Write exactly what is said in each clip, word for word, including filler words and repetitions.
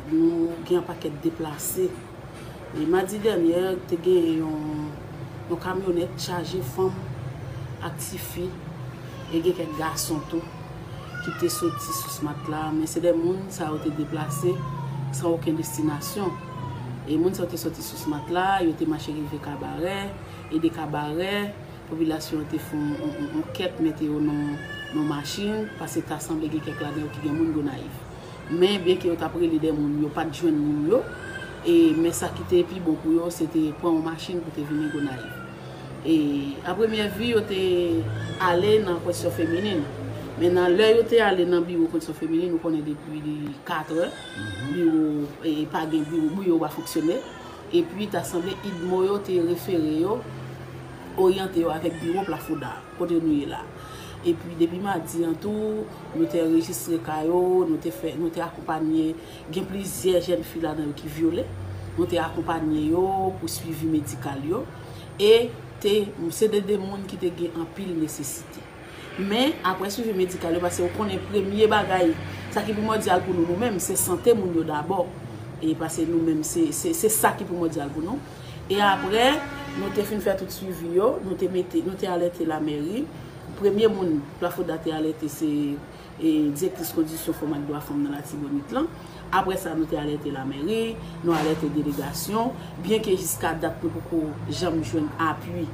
Nou gen yon pakèt deplase. E madi dènyè, te gen yon, yon kamyonèt chaje fanm ak tifi, e gen kèk gason tou, ki te soti sou Smat la, men se de moun sa yo te deplase san okenn destinasyon. E moun sa yo te soti sou Smat la, yo te mache rive Kabarè, e de Kabarè, popilasyon an te fè yon, yon, yon, yon kèt mete yo nan, nan machin, paske ta sanble gen kèk ladan yo ki gen moun Gonayiv. Men, byenke yo t ap rele de moun, yo pa t jwenn moun yo, e, men sa ki te pi bon pou yo, se te pran yon machin pou te vini Gonayiv. E, a premyè vi, yo te ale nan kondisyon feminin. Men nan lè yo te ale nan biwo kondisyon feminin, nou konnen depi katrè, biwo, e, pa gen biwo, biwo pa fonksyone. Epi, ta sanble idmo yo te refere yo, oryante yo avèk biwo Plafoda, kote nou ye la. Epi, depi madi an tou, nou te anrejistre ka yo, nou te fè, nou te akonpanye, gen plizyè jèn fi ladan yo ki vyole. Nou te akonpanye yo pou swivi medikal yo. E te, se de, de moun ki te gen anpil nesesite. Men, apre swivi medikal yo, paske ou konnen premye bagay, sa ki primòdyal pou nou, nou menm, se sante moun yo dabò. E paske nou menm, se, se, se sa ki primòdyal pou nou. E apre, nou te fin fè tout swivi yo, nou te mete, nou te alète lamèri. Premye moun Plafoda te alète, se, e, direktris kondisyon fanm ak dwa fanm nan Latibonit lan. Apre sa, nou te alète lamèri, nou alète delegasyon, byenke jiska dat nou poko janm jwenn apui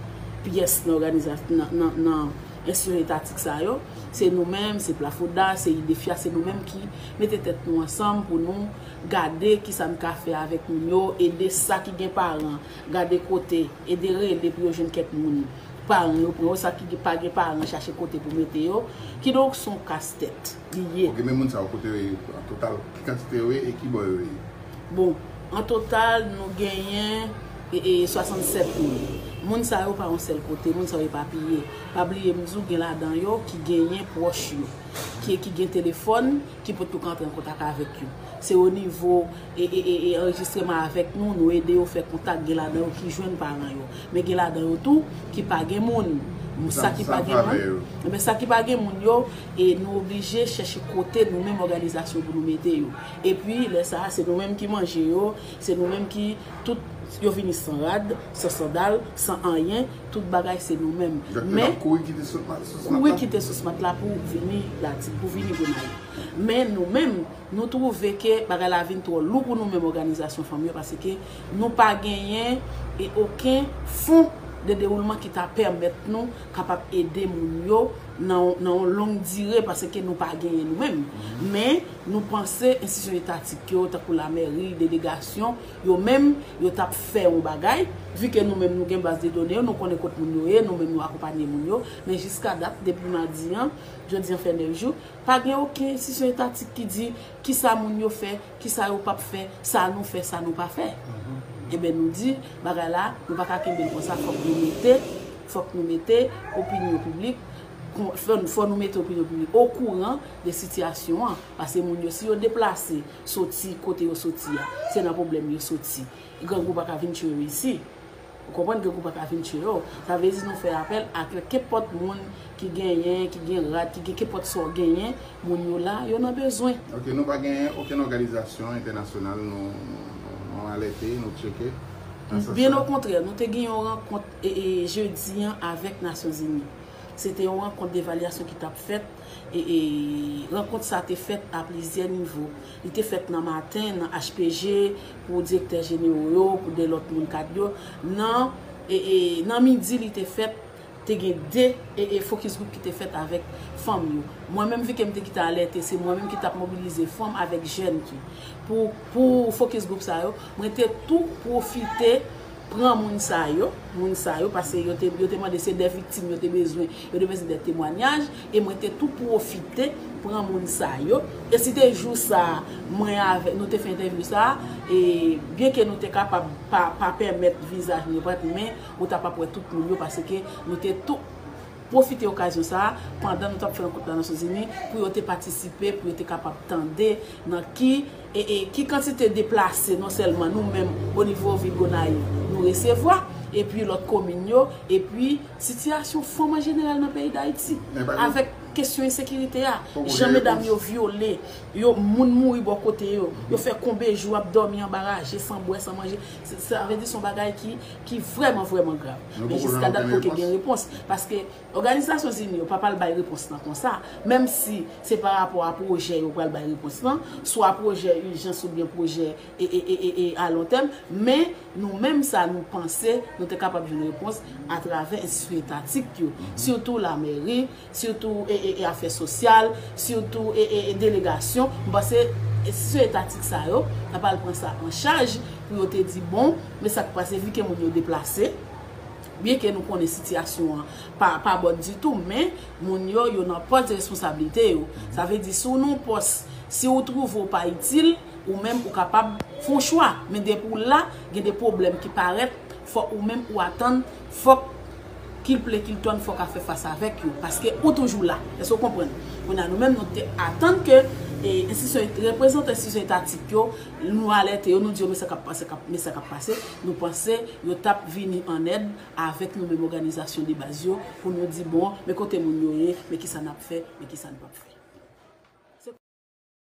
pyès nan òganiza-, nan, nan, nan enstitisyon etatik sa yo. Se nou menm, se Plafoda, se Idefia, se nou menm ki mete tèt nou ansanm pou nou gade kisa n ka fè avèk moun yo, ede sa ki gen paran, gade kote, ede rele pou yo jwenn kèk moun. Paran yo pran yo, sa ki pa gen paran chache kote pou mete yo. Kidonk, se yon kastèt li ye. Ok, men moun sa yo kote yo ye an total, ki kantite yo ye e ki bò yo ye? Bon, an total, nou genyen, e, e, swasannsèt moun. Moun sa yo pa yon sèl kote, moun sa yo epapiye. Pa bliye, m di w, gen ladan yo ki genyen pwòch yo, ki, ki gen telefòn, ki pot tou ka antre an kontak avèk yo. Se o nivo, e, e, e, e, anrejistreman avèk nou, nou ede yo fè kontak, gen ladan yo ki jwenn paran yo. Men gen ladan yo tou ki pa gen moun. Sa ki pa gen moun, men sa ki pa gen moun yo, e nou oblije chèche kote nou menm òganizasyon pou nou mete yo. Epi, lè sa a, se nou menm ki manje yo, se nou menm ki tout, yo vini san rad, san sandal, san anyen, tout bagay se nou menm. Men, kouri kite sou Smat la, kouri kite sou Smat la pou vini Latib, pou vini Gonayiv. Men nou menm, nou twouve ke bagay la vin twò lou pou nou menm òganizasyon fanm yo, paske nou pa genyen e okenn fon de dewoulman ki ta pèmèt nou kapab ede moun yo nan, nan yon long dire, paske nou pa genyen nou menm. Men, nou panse enstitisyon etatik yo, tankou lamèri, delegasyon, yo menm, yo t ap fè yon bagay, vi ke nou menm nou gen baz de done yo, nou konnen kot moun yo ye, nou menm nou akonpanye moun yo, men jiska dat, depi madi an, jodi an fè nèf jou, pa gen okenn enstitisyon etatik ki di kisa moun yo fè, kisa yo p ap fè, sa nou fè, sa nou pa fè. Ebyen, nou di, bagay la, nou pa ka kenbe l konsa, fòk nou mete, fòk nou mete opinyon piblik, kon-, fò, fò nou mete opinyon piblik okouran de sitiyasyon an. Paske moun yo, si yo deplase, soti kote yo soti a, se nan pwoblèm yo soti. Grangou pa ka vin tchwe yo isi. Ou konprann, grangou pa ka vin tchwe yo. Sa vle di nou fè apèl a ke, kenpòt moun ki genyen, ki gen rad, ki gen kenpòt sa w genyen, moun yo la, yo nan bezwen. Ok, nou pa genyen okenn òganizasyon entènasyonal nou, nou, nou, nou alète, nou tcheke nan sans sa? Byen okontrè, nou te gen yon rankont, e, e, jedi an avèk Nasyonzini. Se te yon rankont devalyasyon ki t ap fèt, e, e, rankont sa te fèt a plizyè nivo. Li te fèt nan maten, nan H P G, pou direktè jenero yo, pou de lòt moun kad yo. Nan, e, e, nan midi, li te fèt, te gen de, e, e, focus group ki te fèt avèk fanm yo. Mwen menm, vi ke m te kite alète, se mwen menm ki t ap mobilize fanm avèk jèn ki. Pou, pou focus group sa yo, mwen te tou pwofite pran moun sa yo, moun sa yo, paske yo te, yo te mande, se de viktim yo te bezwen, yo te bezwen de temwanyaj, e mwen te tou pwofite pran moun sa yo. E si te jou sa, mwen avèk, nou te fè entèvyou sa, e byenke nou te kapab pa, pa pèmèt vizaj nou yo parèt, men ou t ap ap wè tout moun yo, paske nou te tou pwofite okazyon sa a, pandan nou t ap fè rankont nan Nasyonzini, pou yo te patisipe, pou yo te kapab tande nan ki, e, e, ki kantite deplase, non sèlman nou menm, o nivo vil Gonayiv, nou resevwa, epi lòt komin yo, epi sitiyasyon fanm an jeneral nan peyi Dayiti. Men pa gen, avèk Kesyon ensekirite a, jan medam yo vyole, yo moun mouri bò kote yo, yo fè konbe jou ap dòmi anba raje, san bwè, san manje. Sa vle di se yon bagay ki, ki vrèman, vrèman grav. Men jiska dat poko gen repons. Paske Òganizasyon Zini yo pa pral bay repons lan konsa, menm si se pa rapò a pwojè yo pral bay repons lan, swa pwojè ijans oubyen pwojè e, e, e, e, e a lon tèm, men nou menm sa nou panse nou te kapab jwenn repons atravè enstitisyon etatik yo, sitou lamèri, sitou e, e, e afè sosyal, sitou e, e, e delegasyon. M panse enstitisyon etatik sa yo ta pral pran sa an chaj pou yo te di bon, men sa k pase, vi ke moun yo deplase, byen ke nou konnen sitiyasyon an pa, pa bòn ditou, men moun yo, yo nan pòs de responsablite yo. Sa vle di, si w nan pòs, si w twouve w pa itil, ou menm ou kapab fè yon chwa. Men depi w la, gen de pwoblèm ki parèt, fòk ou menm ou atann, fòk kil ple kil tòn, fòk a fè fas avèk yo. Paske ou toujou la. Èske w konprann? Kounye a nou menm, nou te atann ke e, enstitisyon, reprezantan enstitisyon etatik yo, nou alète yo, nou di yo, men sa k ap pase, k ap, men sa k ap pase. Nou panse yo t ap vini an èd avèk nou menm òganizasyon de baz yo, pou nou di, bon, men kote moun yo ye, men kisa n ap fè, men kisa n p ap fè.